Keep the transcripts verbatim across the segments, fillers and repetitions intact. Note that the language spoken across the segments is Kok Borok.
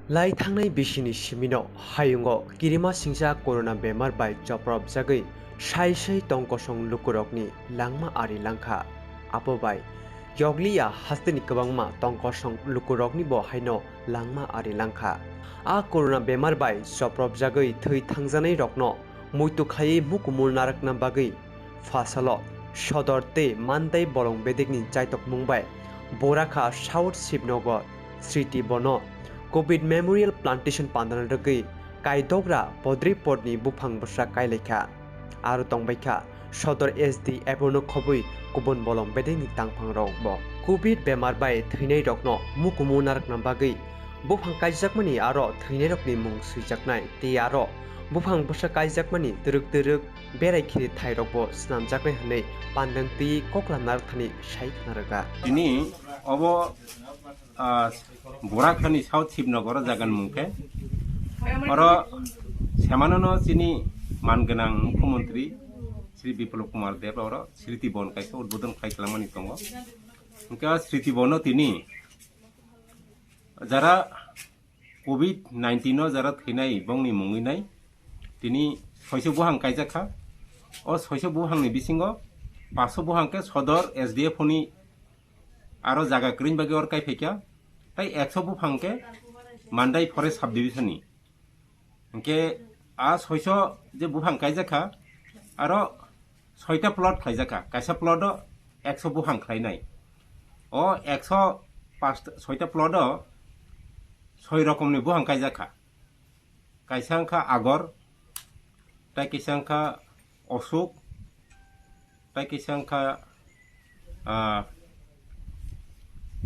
Lai thangnai bisini simino hayungo kirima singsa corona bemar bai chopropjagwi sai sai tongkosong lukurokni langma ari langkha. Abo bai Yoglia hasteni kwbangma tongkosong lukuroknibo haino langma ari langkha. A corona bemar bai chopropjagwi thwi thangjanai rokno muitu khaiwi mukumul narakna bagwi Phasalo Sodor tei Mandai bolong bedekni chaitokmung bai Borakha South Shibnagar Sriti Bono Covid Memorial Plantation pandana rwgwi kaidogra podri podni buphang bwsa kailaikha. Aro tongbaikha Sodor S D F no khobwi kubun bolong bedekni tangphangrokbo. Covid bemar bai thwinairokno mukumu narakna bagwi buphang kaijakmani aro thwinairokni mung swijaknai tei aro buphang bwsa kaijakmani twrwk twrwk berai khiri thairokbo snamjaknai hwnwi pandang twi koklam narwkthani sai khna rwkha. Tini obo, ah, Borakhani South Shibnagar o jagan mung khe. Oro semanono chini man gwnang Mukhyamantri Shri Biplab Kumar Deb oro Sriti Bon kaisa udbodon khai kwlangmani tongo. Hwnkhe o Sriti Bono tini jara Covid nineteen o jara thwinai bongni mungwi nai tini soiso buhang kaijak kha. O soiso buhangni bisingo paso buhang khe Sodor S D F ni aro jaga kwrwini bagwi or kai phaikha, tei ekso buphang khe Mandai Forest Sub Division ni. Hwnkhe a soiso je buphang kaijak kha, aro soita plot khlaijak kha, kaisa plot o ekso buphang khlainai. O ekso pas, soita plot o soi rokomni buphang kaijak kha. Kaisa wngkha Agor, tei kaisa wngkha Osuk, tei kaisa wngkha, ah,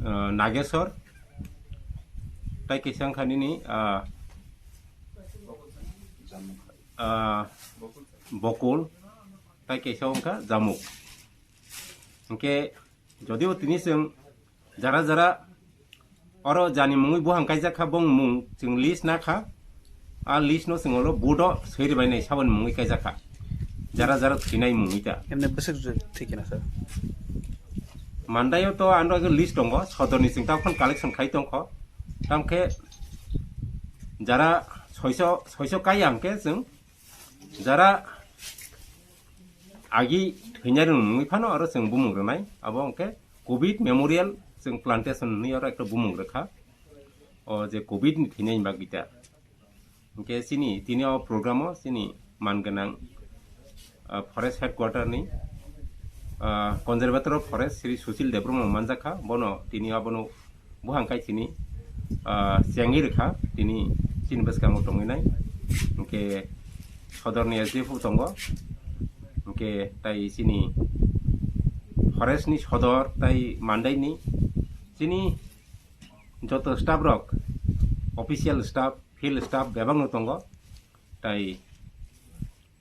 ah, Nageswar, tei kaisa wngkha nini, ah, ah, Bokul, tei kaisa wngkha Jamuk. Hwnkhe jodio tini chwng jara jara oro jani mungwi buhang kaijak kha, bong mung chwng list na kha. A list no chwng olo board o swi rwbainai saboni mungwi kaijak kha. Jara jara thwinai mungwi ta. Emne bwswk thwi khe na, sir? Mandai o to ano age list tongo, sodor ni chwng takhon collection khai tongkho. Tamkhe jara soiso, soiso kai ang khe chwng jara agi thwinai rwng mungwi phano oro chwng bumung rwnai, abo hwnkhe Covid Memorial chwng plantation hwnwi oro ekta bumung rwkha. O je Covid ni thwinai bagwi ta. Hwnkhe chini tini o program o chini man gwnang, ah, forest headquarter ni, ah, conservator of forest Shri Sushil Debbarma manjakha, bono tini abono buhang kai chini, ah, chengwi rwkha, tini chini bwskango tongwi nai. Hwnkhe sodor ni S D F bo tongo, hwnkhe tai chini forest ni sodor tai Mandai ni chini joto staff rok, official staff, field staff bebak no tongo, tai,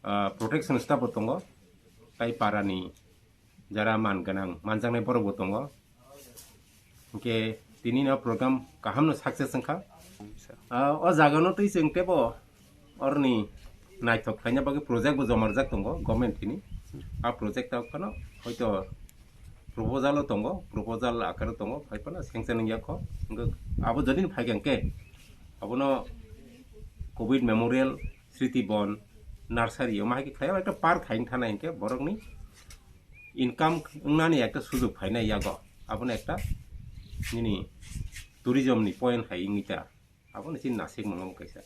ah, protection staff bo tongo, tai para ni jara man gwnang manjaknai borok bo tongo. Hwnkhe tini no program kaham no success wngkha. Ah, o jaga no twi chwng tebo oroni naithok khlaina bagwi project bo joma rwjak tongo government thini. A project ta phano hoito proposal o tongo, proposal akaro tongo, phai phano sanction wngya kho. Hwnkhe abo jodi ni phai kha hwnkhe abono Covid Memorial, Sriti Bon, Nursery o ma hai khe khlai o ekta park hai wngthanai hwnkhe borokni income wngnani ekta sujug phainai yago. Abono ekta nini tourism ni point hai wngwi ta. Abono chini nasik mano kaisa.